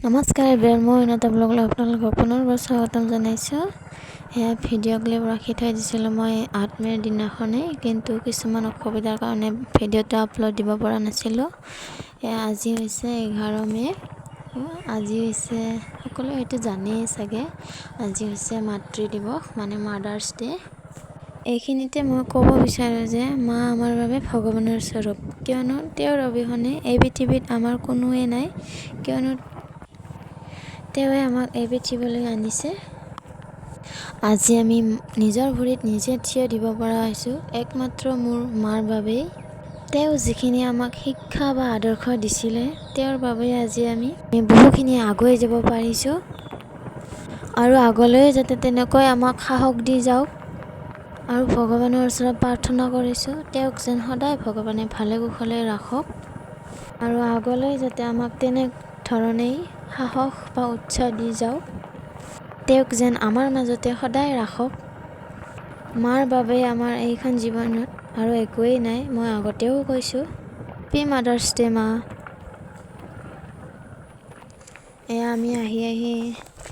নমস্কাৰ এভৰিৱান, মই অনিতা ব্লগলৈ আপোনালোকক পুনৰবাৰ স্বাগতম জনাইছোঁ। এয়া ভিডিঅ' ক্লিপ ৰাখি থৈ দিছিলোঁ মই 8 মে'ৰ দিনাখনেই, কিন্তু কিছুমান অসুবিধাৰ কাৰণে ভিডিঅ'টো আপলোড দিব পৰা নাছিলোঁ। এয়া আজি হৈছে 11 মে'। আজি হৈছে, সকলোৱে হয়তো জানেই চাগে, আজি হৈছে মাতৃ দিৱস, মানে মাদাৰ্ছ ডে'। এইখিনিতে মই ক'ব বিচাৰোঁ যে মা আমাৰ বাবে ভগৱানৰ স্বৰূপ, কিয়নো তেওঁৰ অবিহনে এই পৃথিৱীত আমাৰ কোনোৱেই নাই, কিয়নো তেওঁৱে আমাক এই পৃথিৱীলৈ আনিছে। আজি আমি নিজৰ ভৰিত নিজে থিয় দিব পৰা হৈছোঁ একমাত্ৰ মোৰ মাৰ বাবেই। তেওঁ যিখিনি আমাক শিক্ষা বা আদৰ্শ দিছিলে, তেওঁৰ বাবেই আজি আমি বহুখিনি আগুৱাই যাব পাৰিছোঁ, আৰু আগলৈ যাতে তেনেকৈ আমাক সাহস দি যাওক। আৰু ভগৱানৰ ওচৰত প্ৰাৰ্থনা কৰিছোঁ, তেওঁক যেন সদায় ভগৱানে ভালে কুশলে ৰাখক, আৰু আগলৈ যাতে আমাক তেনেধৰণেই সাহস বা উৎসাহ দি যাওক, তেওঁক যেন আমাৰ মাজতে সদায় ৰাখক। মাৰ বাবে আমাৰ এইখন জীৱনত আৰু একোৱেই নাই, মই আগতেও কৈছোঁ। হেপী মাদাৰ্ছ ডে মা। এয়া আমি আহি আহি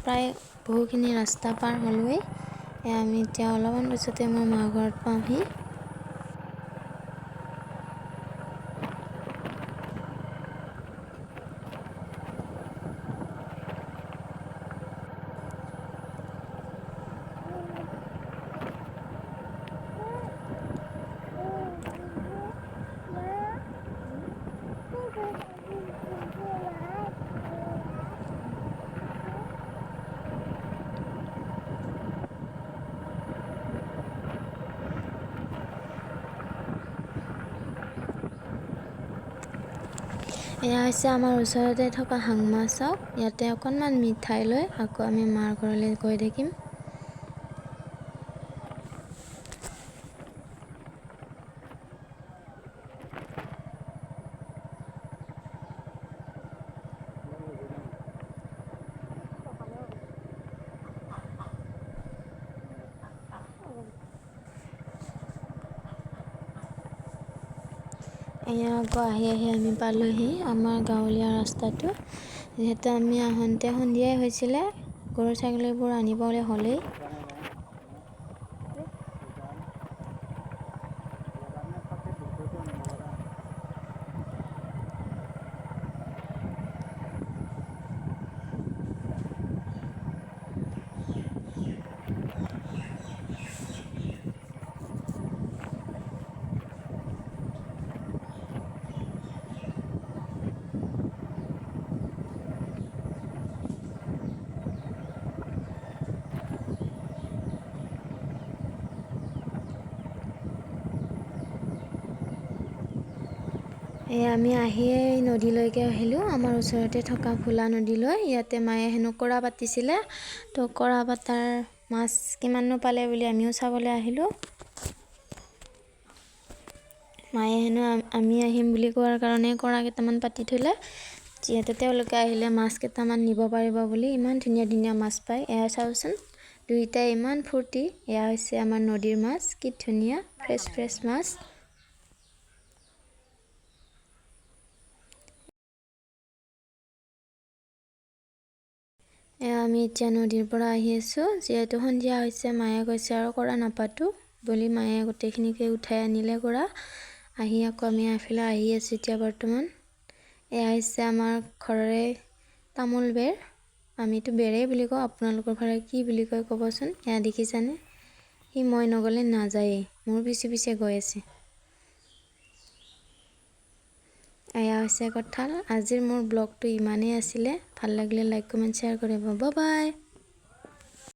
প্ৰায় বহুখিনি ৰাস্তা পাৰ হ'লোৱেই। এয়া আমি এতিয়া অলপমান পিছতে মোৰ মা ঘৰত পামহি। এয়া হৈছে আমাৰ ওচৰতে থকা হাংমা চক। ইয়াতে অকণমান মিঠাই লৈ আকৌ আমি মাৰ ঘৰলৈ গৈ থাকিম। এয়া আকৌ আহি আহি আমি পালোহি আমাৰ গাঁৱলীয়া ৰাস্তাটো। যিহেতু আমি আহোঁতে সন্ধিয়াই হৈছিলে, গৰু ছাগলীবোৰ আনিবলৈ হ'লেই। এয়া আমি আহিয়ে নদীলৈকে আহিলোঁ, আমাৰ ওচৰতে থকা ভোলা নদীলৈ। ইয়াতে মায়ে হেনো কৰা পাতিছিলে, তো কৰা পাতাৰ মাছ কিমাননো পালে বুলি আমিও চাবলৈ আহিলোঁ। মায়ে হেনো আমি আহিম বুলি কোৱাৰ কাৰণে কৰা কেইটামান পাতি থ'লে, যিহেতু তেওঁলোকে আহিলে মাছ কেইটামান নিব পাৰিব বুলি। ইমান ধুনীয়া ধুনীয়া মাছ পায়, এয়া চাওকচোন, দুয়োটাই ইমান ফূৰ্তি। এয়া হৈছে আমাৰ নদীৰ মাছ, কি ধুনীয়া ফ্ৰেছ ফ্ৰেছ মাছ। এয়া আমি এতিয়া নদীৰ পৰা আহি আছোঁ, যিহেতু সন্ধিয়া হৈছে। মায়ে কৈছে আৰু কৰা নাপাতোঁ বুলি, মায়ে গোটেইখিনিকে উঠাই আনিলে কৰা। আহি আকৌ আমি এফালে আহি আছোঁ এতিয়া বৰ্তমান। এয়া হৈছে আমাৰ ঘৰৰে তামোল বেৰ, আমিতো বেৰেই বুলি কওঁ, আপোনালোকৰ ফালে কি বুলি কয় ক'বচোন। এয়া দেখিছানে, সি মই নগ'লে নাযায়েই, মোৰ পিছে পিছে গৈ আছে। এয়া হৈছে কঁঠাল। আজিৰ মোৰ ব্লগটো ইমানেই আছিলে, ভাল লাগিলে লাইক কমেণ্ট শ্বেয়াৰ কৰিব। Bye bye.